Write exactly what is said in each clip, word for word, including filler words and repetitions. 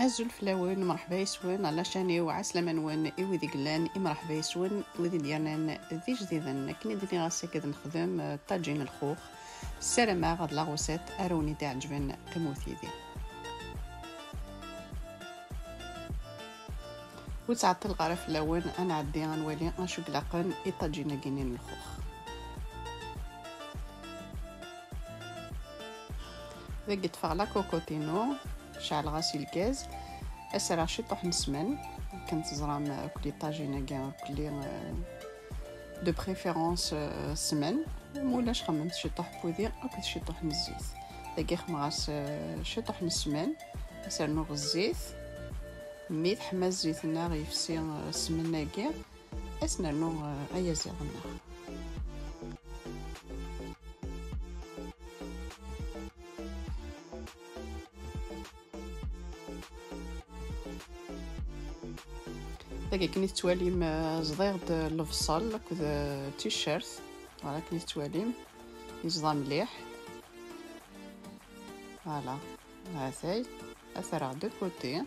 Azul fell-awen, mṛeḥba yes-wen, ɛla ccan-iw, ɛeslama-nwen i wid i yellan, i mṛeḥba yes-wen, wid i d-yernan d ijdiden. Akken i d-nniɣ ass-agi ad nexdem, eh, ṭaǧin n lxux. Ssarameɣ d la recette ara wen-d-iɛeǧben, qqimet yid-i. Ur ttɛeṭṭileɣ ara fell-awen, ad nɛeddi ad nwali acu i ilaqen i ṭaǧin-agi-nni n lxux. Dagi ṭṭfeɣ la cocotte-inu, ceɛleɣ-as i lgaz, ad s-rreɣ ciṭuḥ n ssmen, akken teẓram akk les tagines-agi, akk les, euh, de préférence, euh, ssmen, ma ulac xemmemt ciṭuḥ n wudi akked ciṭuḥ n zzit. Dagi xemmeɣ-as, euh, ciṭuḥ n ssmen, ad s-rnuɣ zzit, mi teḥma zzit-nneɣ yefsi, euh, ssmen-agi, ad s-nernu, eh, ayaziḍ-nneɣ. Dagi akken i tettwalim, eh, ẓḍiɣ-d lebṣel akked, eh, ticcert. Voilà, akken i tettwalim, yeẓḍa mliḥ. Voilà, ha-t-ay, ad t-rreɣ de côté.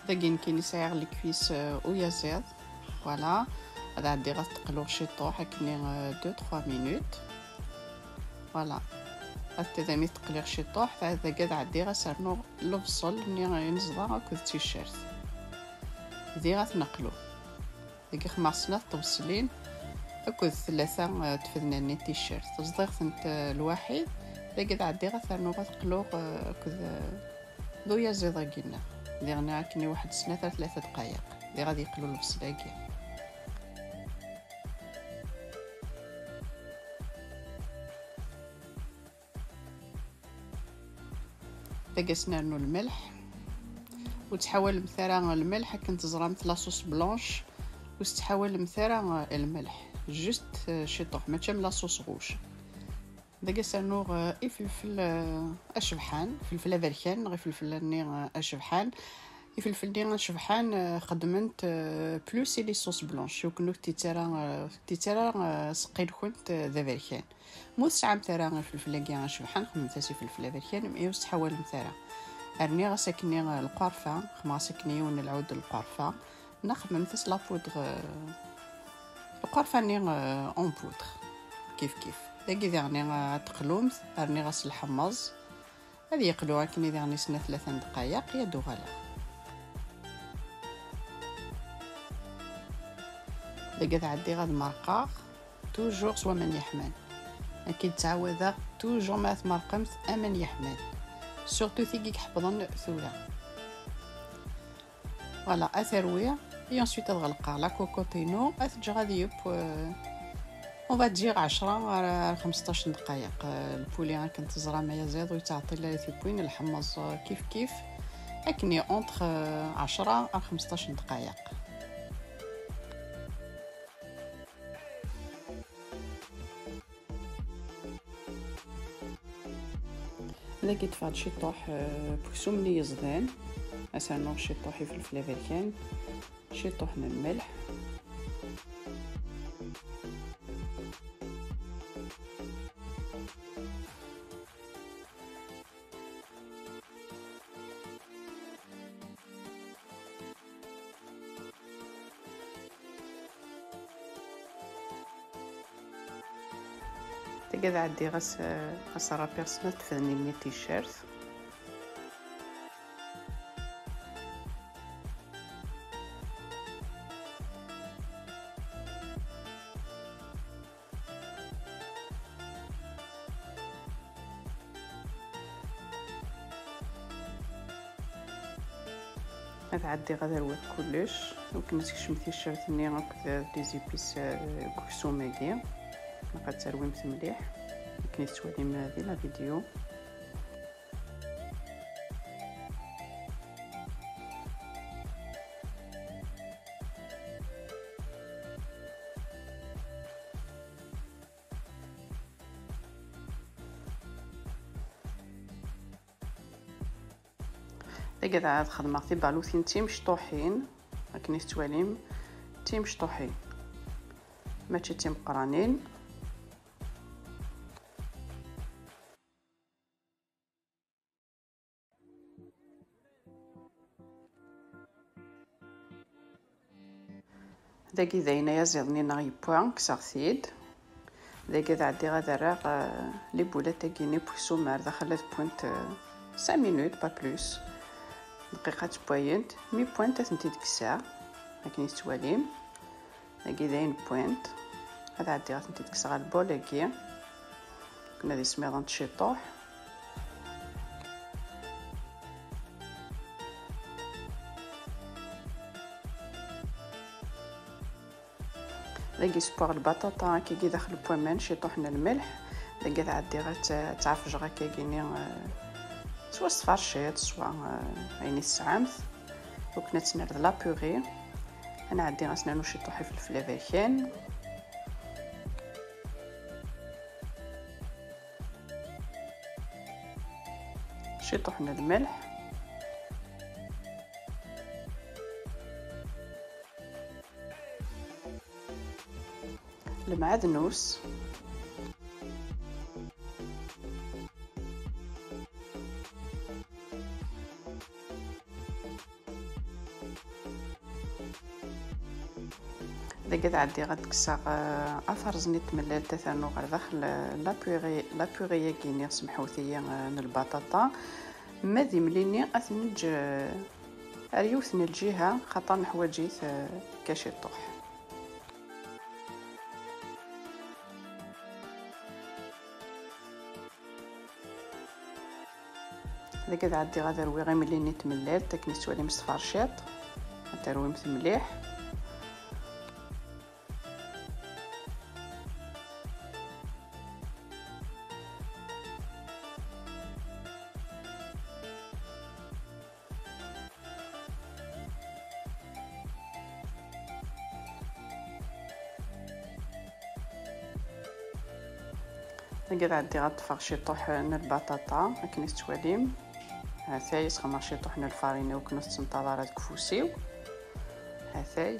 Dagi nekkini sɛiɣ les cuisses, euh, uyaziḍ. Voilà. Ad ɛeddiɣ ad t-teqluɣ ciṭuḥ, akken, euh, deux, trois minutes. Voilà. Ad t-, dami teqliɣ ciṭuḥ, dagi ad ɛeddiɣ ad s-rnuɣ lebṣel-nni i neẓḍa akked ticcert. Diɣ ad t-neqlu. Dagi xemmeɣ snat tebṣelin akked tlata, eh, tfednin-nni n ticcert. Ẓḍiɣ-tent, eh, lwaḥid. Dagi ad ɛeddiɣ ad t-rnuɣ ad qluɣ, eh, akked, eh, d uyaziḍ-agi-nneɣ. Diɣen akken i waḥed snat ar tlata dqayeq. Diɣ ad yeqlu lebṣel-agi. Dagi ad s-nernu lmelḥ. Ur tettḥawalemt ara lmelḥ akken teẓramt la sauce blanche. Ur tettḥawalemt ara lmelḥ. Juste, euh, ciṭuḥ, mačči am la sauce rouge. Dagi ad s-rnuɣ, euh, ifelfel, euh, acebḥan, ifelfel aberkan, neɣ ifelfel-nni, euh, acebḥan. Ifelfel-nni acebḥan, euh, xeddmen-t, euh, plus i les sauces blanches. Yukken ur t-tittarra, euh, tittarra, euh, seqqi-nkent, euh, d aberkan. Ma ur tesɛamt ara ifelfel-agi acebḥan, xedmet-as ifelfel aberkan, mi ur s-tettḥawalemt ara. Rniɣ-as akkenni, eh, lqerfa, xedmeɣ-as akkenni yiwen n lɛud n lqerfa, neɣ xedmemt-as la poudre, eh, lqerfa-nni, eh, en poudre, kif kif. Dagi diɣen, eh, ad teqlumt, rniɣ-as lḥemmeẓ, ad yeqlu akkenni diɣen i snat tlata n ddqayeq, ad d-uɣaleɣ. Dagi ad ɛeddiɣ ad merqeɣ, toujours s waman yeḥman. Ad k-id-ttɛawadeɣ, toujours ma tmerqemt aman yeḥman. Surtout tigi iḥefḍen tura. Voilà, ad terwi. Et ensuite ad ɣelqeɣ la cocotte-inu, ad t-ǧǧeɣ ad yeww, euh, on va dire ɛecra ar, ar xmesṭac n ddqayeq. Euh, lpuli akken teẓram ayaziḍ ur yettɛeṭṭil ara tiwwin, lḥemmeẓ, euh, kif kif. Akken i entre, euh, ɛecra ar xmesṭac n ddqayeq. Dagi ṭṭfeɣ-d ciṭuḥ, eh, n uksum-nni yeẓdan. Ad s-rnuɣ ciṭuḥ ifelfel aberkan, ciṭuḥ n lmelḥ. Tagad ɛeddiɣ as, as rrapiɣ snat tfednin n ticcert. Ad ɛeddiɣ ad rwiɣ kullec, akken ad tekcem ticcert-nni akked les épices, eh, deg uksum-agi. Ilaq ad terwimt mliḥ, akken i tettwalim di la vidéo. Tagad ad xedmeɣ tibalutin timecṭuḥin, akken i tettwalim, timecṭuḥin. mačči d timeqqranin. Dagi d ayen ay aziḍen-nneɣ yewwa, kkseɣ-t-id. Dagi ad ɛeddiɣ ad rreɣ, eh, les boulettes-agi-nni n weksum ar daxel ad wwent, eh, cinq minutes, pas plus. Dqiqa d twayent, mi wwant ad tent-id-kkseɣ, akken i tettwalim. Dagi d ayen wwant. Ad ɛeddiɣ ad tent-id-kkseɣ ɣer lbol-agi. Akken ad ismiḍent ciṭuḥ. Dagi ssewweɣ lbaṭaṭa akkagi daxel n waman, ciṭuḥ n lmelḥ. Dagi ad ɛeddiɣ ad tt-, ad tt-ɛefjeɣ akkagi-nni, eh, swa s tferciṭ, swa, eh, ayen i tesɛamt. Akken ad tt-nerr d la purée. Ad nɛeddi ad s-nernu ciṭuḥ ifelfel aberkan. Ciṭuḥ n lmelḥ. Lmeɛdnus. Dagi ad ɛeddiɣ ad kkseɣ, eh, aferẓ-nni n tmellalt, ad t-rnuɣ ɣer daxel, eh, la purée, la purée-agi-nni, semḥewt-iyi, eh, n lbaṭaṭa. Ma d imlili, ad t-neǧǧ, eh, ar yiwet n lǧiha, xaṭer neḥwaǧ-it, eh, akka ciṭuḥ. Dagi ad ɛeddiɣ ad rwiɣ imlili n tmellalt, akken i tettwalim s tferciṭ. Ad terwimt mliḥ. Dagi ad ɛeddiɣ ad ṭṭfeɣ ciṭuḥ n lbaṭaṭa, akken i tettwalim. Hatay, sxedmeɣ ciṭuḥ n lfarina, ur ken-tettenṭaḍ ara deg ufus-iw. Hatay.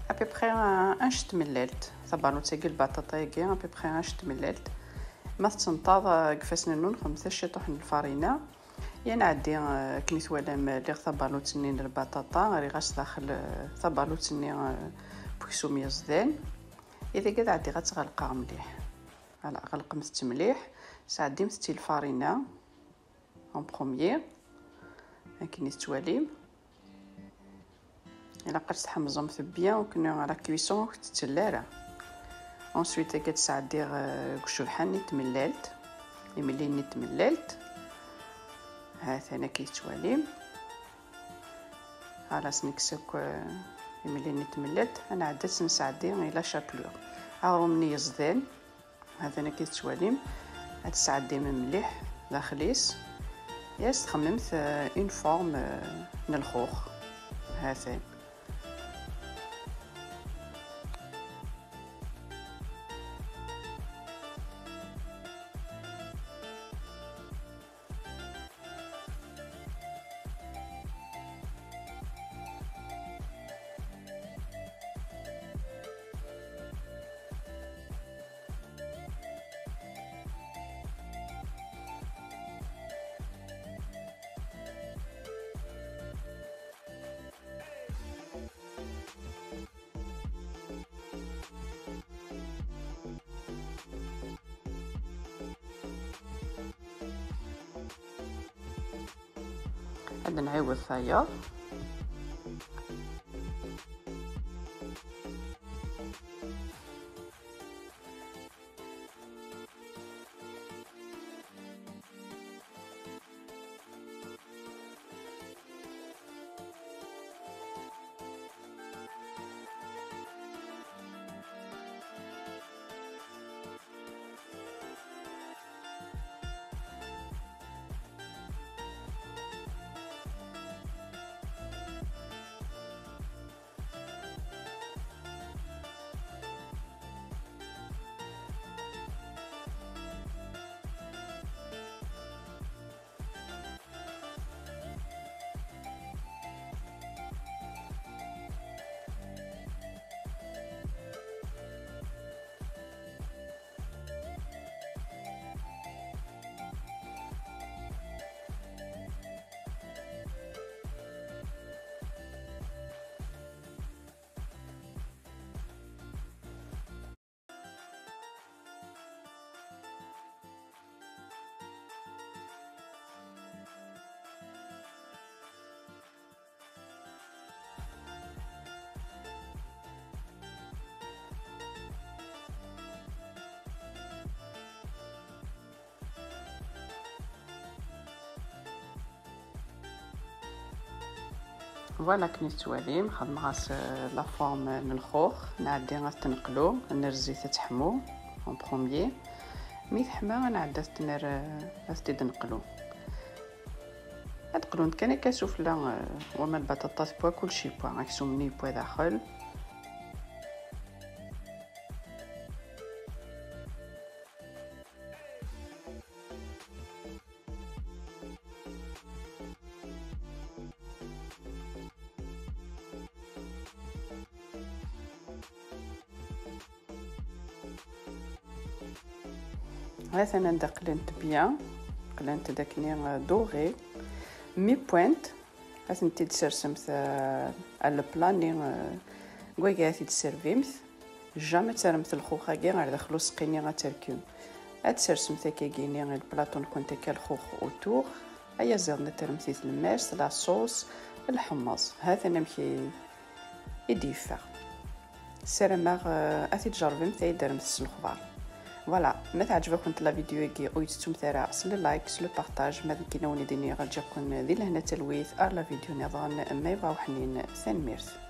À peu près, euh, anect tmellalt. Tabalut-agi, lbaṭaṭa-agi, à peu près anect tmellalt. Ma tettenṭaḍ, euh, deg ifassen-nwen, xedmet ciṭuḥ n lfarina. Yan ɛeddi, eh, akken i twalam, eh, liɣ tabalut-nni n lbaṭaṭa, rriɣ-as daxel, eh, tabalut-nni, eh, n weksum yeẓdan. Ideg ad ɛeddiɣ ad tt-ɣelqeɣ mliḥ. Voilà, ɣelqemt-tt mliḥ, sɛeddimt-tt i lfarina en premier, akken i tettwalim. Ilaq ad tḥemẓemt bien, akken la cuisson ur k-tettell ara. Ensuite, akka d-sɛeddiɣ, euh, deg ucebḥa-nni n tmellalt, imlili-nni n tmellalt. Ha-t-an akka i tettwalim. Xalas, nekkes akk, euh, imlili-nni n tmellalt. Ad nɛeddi ad tt-nesɛeddi i la chapelure. Aɣrum-nni yeẓdan. Hatan akka tettwalim, ad tesɛeddim mliḥ daxel-is, yas txemmemt, euh, une forme, euh, n lxux. Hatan. Ad nɛiwed tayeḍ. Voilà, akken i tettwalim, xedmeɣ-as, euh, la forme n lxux. Nɛeddi ad t-neqlu, nerr zzit ad teḥmu en premier. Mi teḥma, ad nɛeddi ad t-nerr, euh, ad t-id-neqlu. Ad qlunt kan akka sufella, euh, wama lbaṭaṭa tewwa, kulci yewwa, aksum-nni yewwa daxel. Ha-t-an anda qlent bien, qlent d akken, euh, doré. Mi wwant, ad tent-id-sersemt, euh, à le plat-nni, euh, deg wagi ad t-id-tservimt. Jamais ad terremt lxux-agi ɣer daxel useqqi-nni ad terkem. Ad tsersemt akkagi-nni le plateau-nkent akka lxux autour. Ayaziḍ-nni ad terremt i tlemmast, la sauce, lḥemmeẓ. Ha-t-an amek i, i d-yeffeɣ. Ssarameɣ, euh, ad t-id-tjerrbemt, ad yi-d-terremt s lexbar. Voilà, ma teɛǧeb-akent la vidéo-agi, ur yi-tettumt ara s le like, s le partage, ma d nekkini a wen-d-iniɣ ǧǧiɣ-ken di lehna d talwit, ar la vidéo nniḍen, ma yebɣa uḥnin, tanemmirt.